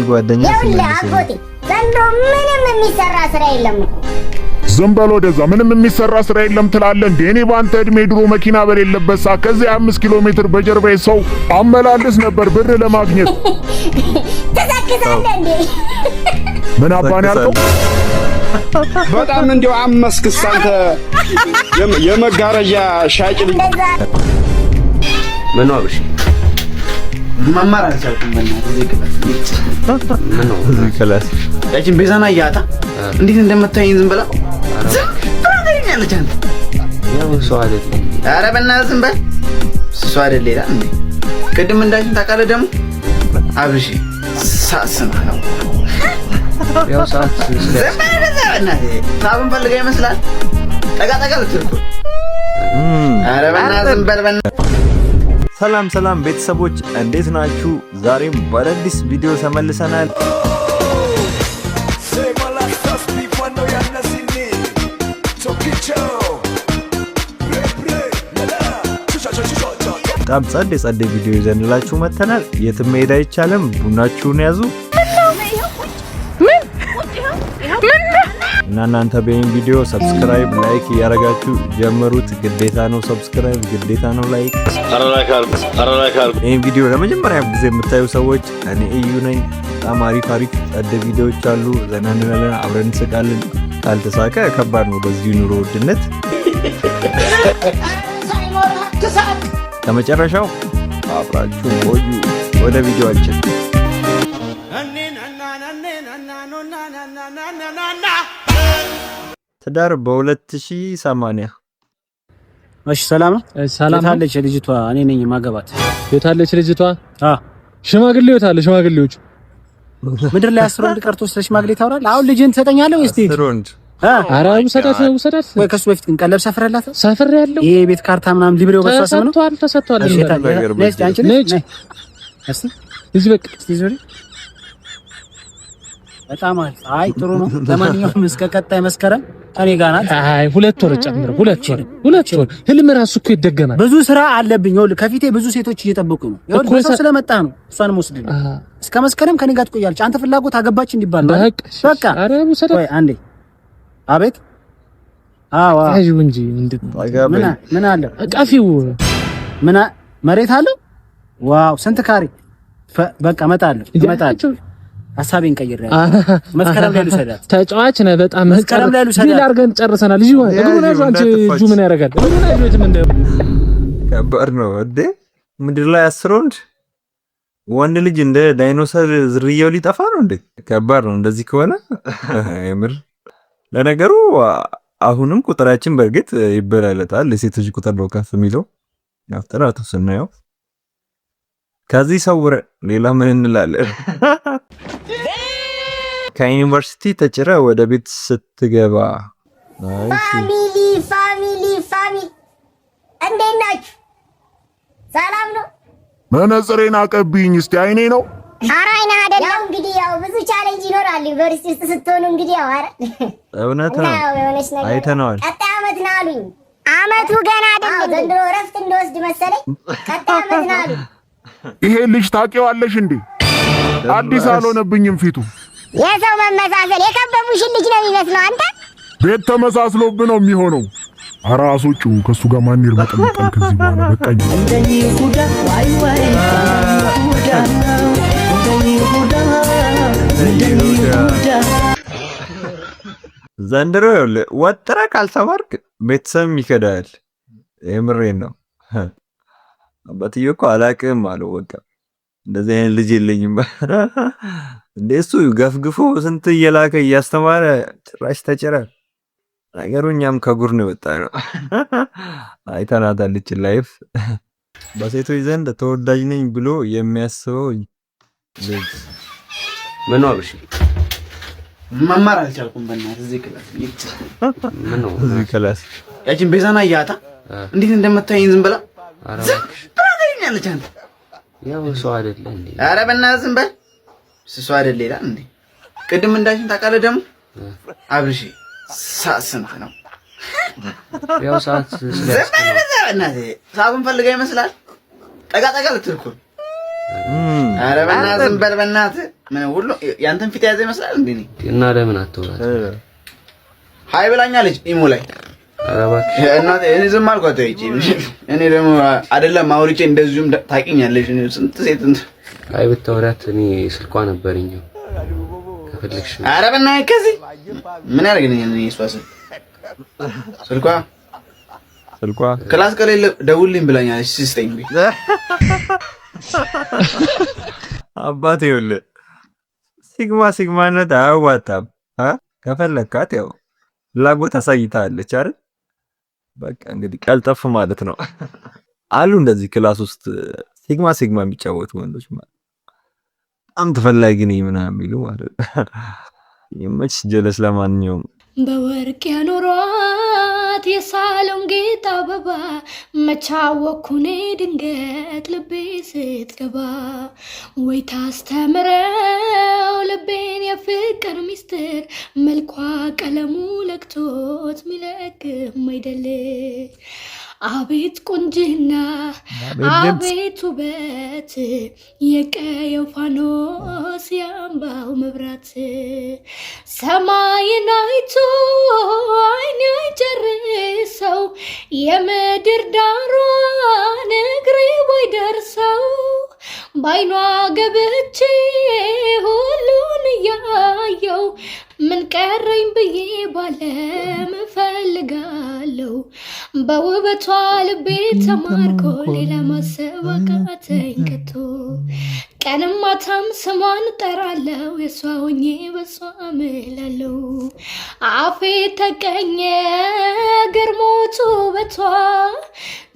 ጓደኛ ይኸውልህ ሲመልስልኝ አጎቴ ዘንድሮ ምንም የሚሰራ ስራ የለም እኮ። ዝም በል ወደዛ። ምንም የሚሰራ ስራ የለም ትላለህ እንዴ? እኔ በአንተ እድሜ ድሮ መኪና በሌለበት ሰዓት ከዚህ 5 ኪሎ ሜትር በጀርባዬ ሰው አመላልስ ነበር ብር ለማግኘት። ትሰክሳለህ እንዴ? ምን አባን ያልከው? በጣም እንዲያው አመስክስ አንተ የመጋረጃ ሻጭ ልጅ። እንደዛ። ምን አብርሽ? መማር አልቻልኩም። በእናትህ እዚህ class ምን ነው? እዚህ class ያችን ቤዛና እያታ እንዴት እንደምታየኝ ዝም ብላ ዝም ብላ ታየኛለች። አንተ ያው ሰው አይደለም እንዴ? ኧረ በእናትህ ዝም በል። እሱ አይደል ሌላ እንዴ? ቅድም እንዳልሽኝ ታውቃለህ ደግሞ አብርሽ ሰዓት ስንት ነው? ያው ሰዓት ዝም በል ወደዛ በእናትህ። ሰዓቱን ፈልጋ ይመስላል። ጠጋ ጠጋ ልትል እኮ። ኧረ በእናትህ ዝም በል በእናትህ። ሰላም ሰላም ቤተሰቦች፣ እንዴት ናችሁ? ዛሬም በአዳዲስ ቪዲዮ ተመልሰናል። በጣም ጸዴ ጸዴ ቪዲዮ ይዘንላችሁ መጥተናል። የትም መሄድ አይቻልም። ቡናችሁን ያዙ እና እናንተ በይህን ቪዲዮ subscribe፣ like እያደረጋችሁ ጀምሩት። ግዴታ ነው subscribe፣ ግዴታ ነው like። ይህን ቪዲዮ ለመጀመሪያ ጊዜ የምታዩ ሰዎች እኔ እዩ ነኝ። በጣም አሪፍ አሪፍ ጸደ ቪዲዮዎች አሉ። ዘና እንላለን፣ አብረን እንስቃለን። ካልተሳቀ ከባድ ነው በዚሁ ኑሮ ውድነት። ከመጨረሻው አብራችሁ ቆዩ። ወደ ቪዲዮአችን። ትዳር በ2080። እሺ ሰላም ነው። ሰላም ነው። የታለች ልጅቷ? እኔ ነኝ ማገባት። የታለች ልጅቷ? አ ሽማግሌው የታለ? ሽማግሌዎቹ ምድር ላይ 10 ወንድ ቀርቶ ስለ ሽማግሌ ታወራለህ? አሁን ልጅህን ትሰጠኛለህ ወይስ ትሄድ? 10 ወንድ። አ ኧረ ውሰዳት፣ ውሰዳት። ወይ ከሱ በፊት ግን ቀለብ ሰፍረላት? ሰፍሬ ያለው። ይሄ የቤት ካርታ ምናምን ሊብሬው በሷ ስም ነው። ተሰጥቷል፣ ተሰጥቷል። እሺ የታለ? ነገር ነይ እስኪ አንቺ ነሽ? ነጭ። ነይ እስኪ። እዚህ በቃ። እስኪ ዙሪ። በጣም አሪፍ። አይ ጥሩ ነው። ለማንኛውም እስከ ቀጣይ መስከረም ከኔ ጋር ናት። አይ 2 ወር ጨምር፣ 2 ወር፣ 2 ወር። ህልም ራሱ እኮ ይደገማል። ብዙ ስራ አለብኝ። ይኸውልህ ከፊቴ ብዙ ሴቶች እየጠበቁ ነው። ይኸውልህ እኮ በሰው ስለመጣ ነው እሷንም ወስድልኝ። እስከ መስከረም ከኔ ጋር ትቆያለች። አንተ ፍላጎት አገባች እንዲባል ነው አይደል? በቃ። በቃ። ኧረ ውሰዳት። ቆይ አንዴ። አቤት። አዎ አዎ። ያዥው እንጂ ምንድን ነው? ጠጋ ምን በይ። ምን አለው? ቀፊው። ምን መሬት አለው? Wow፣ ስንት ካሬ? በቃ እመጣለሁ እመጣለሁ። ሀሳቤን ቀይሬያለሁ። መስከረም ላይ ልውሰዳት። ተጫዋች ነህ በጣም። መስከረም ላይ ልውሰዳት። Deal አድርገን ጨርሰናል። እዚህ እግሩን ያዥው አንቺ። እንዳትፋች። እጁ ምን ያደርጋል? እግሩን ያዥው የትም ከባድ ነው እንዴ! ምድር ላይ 10 ወንድ፣ ወንድ ልጅ እንደ ዳይኖሰር ዝርያው ሊጠፋ ነው እንዴ? ከባድ ነው እንደዚህ ከሆነ የምር። ለነገሩ አሁንም ቁጥራችን በእርግጥ ይበላለጣል። የሴቶች ቁጥር ነው ከፍ የሚለው ያው ጥናቱ ስናየው። ከዚህ ሰውረ ሌላ ምን እንላለን? ከዩኒቨርሲቲ ተጭረ ወደ ቤት ስትገባ። እሺ። Family, family, family፣ እንዴት ናችሁ? ሰላም ነው? መነጽሬን አቀብኝ እስቲ፣ አይኔ ነው። ኧረ አይነህ አይደለም። ያው እንግዲህ ያው ብዙ challenge ይኖራል ዩኒቨርሲቲ ውስጥ ስትሆኑ እንግዲህ ያው ኧረ እውነት እና ነው። ያው የሆነች ነገር አይተነዋል። ቀጣይ አመት ነው አሉኝ። አመቱ ገና አይደለም። ዘንድሮ እረፍት እንደወስድ መሰለኝ። ቀጣይ አመት ነው አሉኝ። ይሄ ልጅ ታውቂዋለሽ እንዴ? አዲስ አልሆነብኝም ፊቱ። የሰው መመሳሰል የከበቡሽን ልጅ ነው የሚመስለው አንተ። ቤት ተመሳስሎብህ ነው የሚሆነው። ኧረ አስወጪው። ከእሱ ጋር ማን ይርመጠመጣል ከዚህ በኋላ? በቃኝ። እንደ ይሁዳ ዋይ ዋይ ይሁዳ እንደ ይሁዳ እንደ ይሁዳ። ዘንድሮ ይኸውልህ ወጥረህ ካልተማርክ ቤተሰብም ይከዳል። የምሬን ነው። አባትዬው እኮ አላቅም አለው። በቃ እንደዚህ አይነት ልጅ የለኝም። እንደ እሱ ገፍግፎ ስንት እየላከ እያስተማረ ጭራሽ ተጭረ። ነገሩ እኛም ከጉር ነው የወጣ ነው። አይተናታለች life። በሴቶች ዘንድ ተወዳጅ ነኝ ብሎ የሚያስበው ልጅ። ምን ነው አብርሽ? መማር አልቻልኩም። በእናትህ እዚህ class ምን ነው? እዚህ class ያችን ቤዛና እያታ እንዴት እንደምታየኝ ዝም ብላ ኧረ ዝም ብላ ታየኛለች። አንተ ያው ሰው አይደለ እንዴ? ኧረ በእናትህ ዝም በል። እሱ አይደል ሌላ እንዴ? ቅድም እንዳልሽኝ ታውቃለህ ደግሞ አብርሽ ሰዓት ስንት ነው? ያው ሰዓት ዝም በል ወደዛ በእናትህ። ሰዓቱን ፈልጋ ይመስላል። ጠጋ ጠጋ ልትል እኮ። ኧረ በእናትህ ዝም በል በእናትህ። ምን ሁሉ ያንተን ፊት የያዘ ይመስላል እንዴ? እኔ እና ለምን አትወራት? Hi ብላኛለች ኢሞ ላይ። ኧረ እባክሽ። እናቴ እኔ ዝም አልኳት። አይቼ እኔ ደግሞ አይደለም አውርቼ እንደዚሁም ታውቂኛለሽ። እኔ ስንት ሴት እንትን አይ ብታወሪያት፣ እኔ ስልኳ ነበረኝ ከፈለግሽ። ኧረ በእናትህ ከዚህ ምን ያደርግልኛል? እኔ እሷ ስልክ ስልኳ ስልኳ Class ከሌለ ደውልልኝ ብላኛለች። ሲስተኝ አባቴ ይኸውልህ sigma sigma ነት አያዋጣም። አ ከፈለካት ያው ፍላጎት አሳይታለች አይደል? በቃ እንግዲህ ቀልጠፍ ማለት ነው። አሉ እንደዚህ class ውስጥ sigma sigma የሚጫወቱ ወንዶች ማለት በጣም ተፈላጊ ነኝ ምናምን የሚሉ ማለት ነው። ይመች ጀለስ። ለማንኛውም በወርቅ ያኖሯት የሳሎን ጌጥ አበባ፣ መቻወኩኔ ድንገት ልቤ ስትገባ፣ ወይ ታስተምረው ልቤን የፍቅር ሚስጥር፣ መልኳ ቀለሙ ለክቶት ሚለግም አይደል። አቤት ቁንጅና፣ አቤት ውበት፣ የቀየው ፋኖስ የአምባው መብራት፣ ሰማይን አይቶ አይን አይጨርሰው፣ የምድር ዳሯን እግሬ ባይደርሰው፣ ባይኗ ገብቼ ሁሉን እያየው ምን ቀረኝ ብዬ ባለም እፈልጋለሁ። በውበቷ ልቤ ተማርኮ ሌላ ማሰብ አቃተኝ ከቶ። ቀንም ማታም ስሟን እጠራለሁ፣ የእሷ ሆኜ በሷ እምላለሁ። አፌ ተቀኘ ገርሞት ውበቷ፣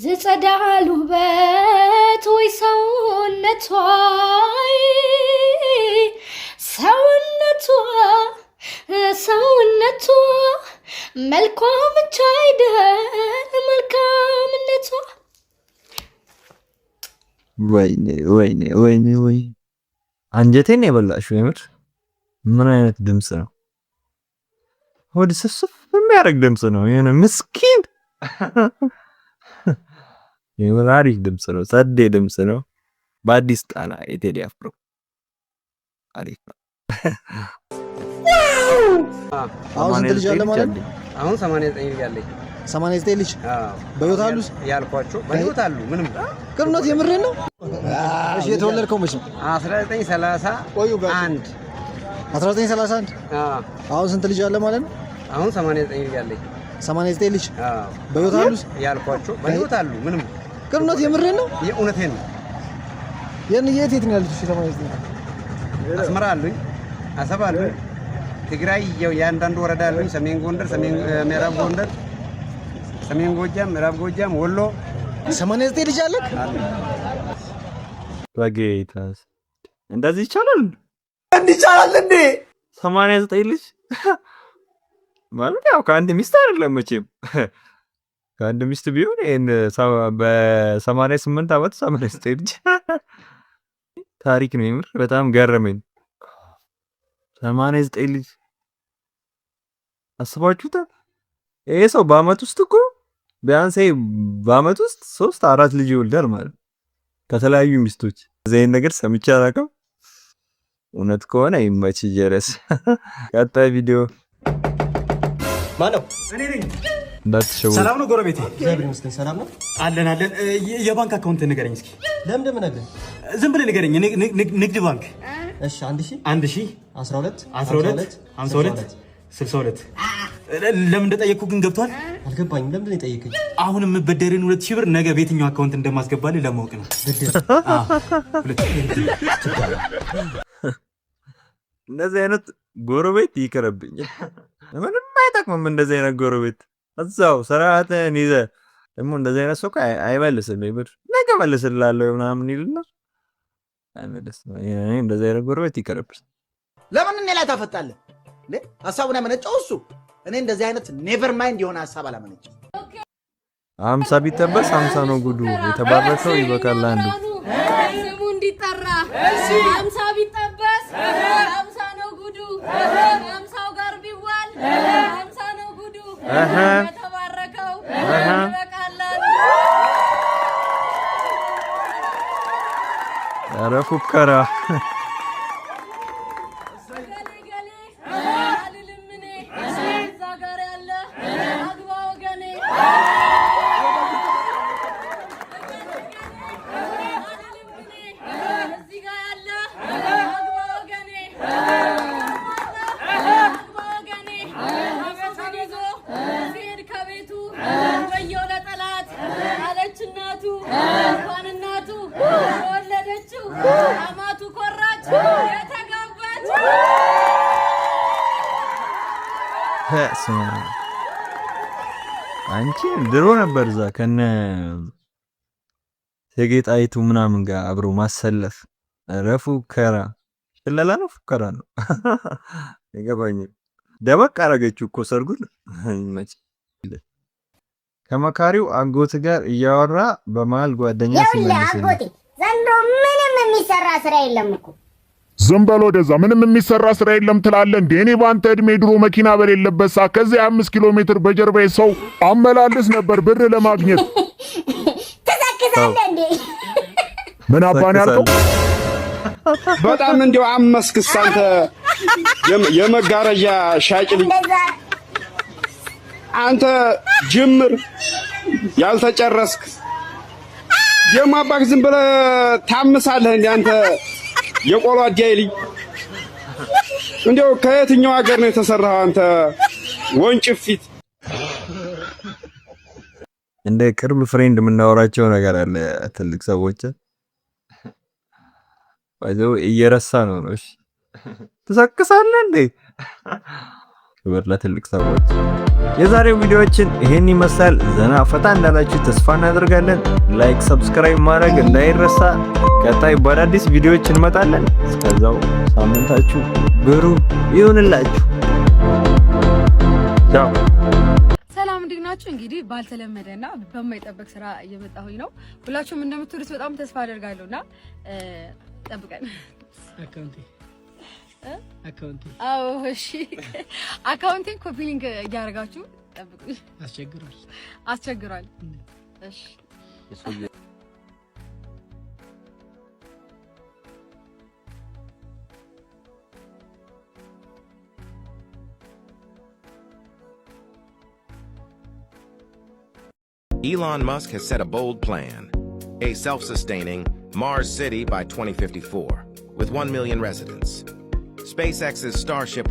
ዝጸዳል ውበት ወይ ሰውነቷ፣ ሰውነቷ ሰውነቷ፣ መልኳ ብቻ አይደል መልካምነቷ። ወይኔ ወይኔ ወይኔ ወይ አንጀቴን የበላሽው የምር። ምን አይነት ድምፅ ነው? ሆድ ስፍስፍ የሚያደርግ ድምፅ ነው። የሆነ ምስኪን የምር አሪፍ ድምፅ ነው። ጸዴ ድምፅ ነው። በአዲስ ቃና የቴዲ አፍሮ አሪፍ ነው። አሁን ስንት ልጅ አለ ማለት ነው? አሁን 89 ልጅ አለኝ። 89 ልጅ በህይወት አሉ? ያልኳቸው በህይወት አሉ። ምንም ግን እውነት የምሬን ነው። እሺ የተወለድከው መቼ ነው? 1931። 1931። አሁን ስንት ልጅ አለ ማለት ነው? አሁን 89 ልጅ አለኝ። 89 ልጅ በህይወት አሉ? ያልኳቸው በህይወት አሉ። ምንም ግን እውነት የምሬን ነው። የእውነቴን ነው። የት የት ነው ያሉት? እሺ 89 አስመራ አሉኝ፣ አሰብ አሉኝ፣ ትግራይ የአንዳንዱ ወረዳ አሉኝ፣ ሰሜን ጎንደር፣ ሰሜን ምዕራብ ጎንደር፣ ሰሜን ጎጃም፣ ምዕራብ ጎጃም፣ ወሎ። 89 ልጅ አለክ? በጌታስ እንደዚህ ይቻላል? እንዲህ ይቻላል እንዴ? 89 ልጅ ማለት ያው ከአንድ ሚስት አይደለም መቼም። ከአንድ ሚስት ቢሆን ይሄን በ88 ዓመት 89 ልጅ ታሪክ ነው። የምር በጣም ገረመኝ። 89 ልጅ አስባችሁታል? ይሄ ሰው በአመት ውስጥ እኮ ቢያንስ በአመት ውስጥ ሶስት አራት ልጅ ይወልዳል ማለት ከተለያዩ ሚስቶች። ይሄን ነገር ሰምቼ አላውቅም። እውነት ከሆነ ይመች ጀረስ። ቀጣይ ቪዲዮ። ማነው? እኔ ነኝ። እንዳትሸወድ። ሰላም ነው ጎረቤቴ? እግዚአብሔር ይመስገን ሰላም ነው። አለን አለን። የባንክ account ንገረኝ እስኪ። ለምን እንደምነግርህ? ዝም ብለህ ንገረኝ። ንግድ ባንክ። እሺ 1000 1000 12 12 52 62። ለምን እንደጠየቅኩ ግን ገብቷል? አልገባኝም። ለምንድን ነው የጠየቀኝ? አሁን የምበደርን 2000 ብር ነገ በየትኛው account እንደማስገባልህ ለማወቅ ነው። ብድር? አዎ፣ 2000። እንደዚህ አይነት ጎረቤት ይቅርብኝ። ምንም አይጠቅምም እንደዚህ አይነት ጎረቤት። እዛው ስርዓትህን ይዘህ ደግሞ እንደዚህ አይነት ሰው እኮ አይመልስም። የምር ነገ እመልስልሃለሁ ምናምን ይልና አይመልስም። እኔ እንደዚህ አይነት ጎረቤት ይቅርብኝ። ለምን እኔ ላይ ታፈጣለህ? እንዴ ሀሳቡን ያመነጨው እሱ። እኔ እንደዚህ አይነት never mind የሆነ ሀሳብ አላመነጭም። 50 ቢጠበስ 50 ነው ጉዱ። የተባረከው ይበቃል አንዱ። ስሙ እንዲጠራ 50 ቢጠበስ 50 ነው ጉዱ። 50ው ጋር ቢዋል 50 ነው ጉዱ። የተባረከው ይበቃል። ኧረ ፉከራ። ገሌ ገሌ አልልም እኔ፣ እዛ ጋር ያለ አግባ ወገኔ። አልልም እኔ፣ እዚህ ጋር ያለ አግባ ወገኔ፣ አግባ ወገኔ። ሚስቱን ይዞ ሲሄድ ከቤቱ ወየው ለጠላት አለች እናቱ። እንኳን እናቱ የወለደችው አማቱ ኮራች የተጋባች። በስመ አብ። አንቺ ድሮ ነበር እዛ ከነ እቴጌ ጣይቱ ምናምን ጋር አብሮ ማሰለፍ። ኧረ ፉከራ ሽለላ ነው፣ ፉከራ ነው። አይገባኝም። ደመቅ አደረገችው እኮ ሰርጉን። ይመች። ከመካሪው አጎት ጋር እያወራ በመሀል ጓደኛ ይኸውልህ ሲመልስልህ አጎቴ፣ ዘንድሮ ምንም የሚሰራ ስራ የለም እኮ። ዝም በል ወደዛ፣ ምንም የሚሰራ ስራ የለም ትላለህ እንዴ? እኔ በአንተ እድሜ ድሮ መኪና በሌለበት ሰዓት ከዚህ 5 ኪሎ ሜትር በጀርባዬ ሰው አመላልስ ነበር ብር ለማግኘት። ትሰክሳለህ እንዴ? ምን አባን ያልከው? በጣም እንዲያው አመስክስ አንተ የመጋረጃ ሻጭ ልጅ። እንደዛ። አንተ ጅምር ያልተጨረስክ ደግሞ አባክ ዝም ብለህ ታምሳለህ። እንደ አንተ የቆሎ አዲያይ ልጅ፣ እንዲያው ከየትኛው ሀገር ነው የተሰራኸው አንተ ወንጭፊት? እንደ ቅርብ friend የምናወራቸው ነገር አለ። ትልቅ ሰዎች ባይዘው እየረሳ ነው። እሺ ትሰክሳለህ እንዴ? ክብር ለትልቅ ሰዎች። የዛሬው ቪዲዮአችን ይሄን ይመስላል። ዘና ፈታ እንዳላችሁ ተስፋ እናደርጋለን። Like፣ subscribe ማድረግ እንዳይረሳ። ቀጣይ በአዳዲስ ቪዲዮዎች እንመጣለን። እስከዛው ሳምንታችሁ ብሩህ ይሁንላችሁ። ቻው። ሰላም፣ እንዴት ናችሁ? እንግዲህ ባልተለመደና በማይጠበቅ ስራ እየመጣሁኝ ነው። ሁላችሁም እንደምትወዱት በጣም ተስፋ አደርጋለሁና ጠብቀን። አካውንቴ አካውንቴ። አዎ እሺ፣ አካውንቴን copy link እያደረጋችሁ ጠብቁኝ። አስቸግሯል። አስቸግሯል። እሺ። Elon Musk has set a bold plan: a self sustaining Mars City by 2054, with 1 million residents. SpaceX's Starship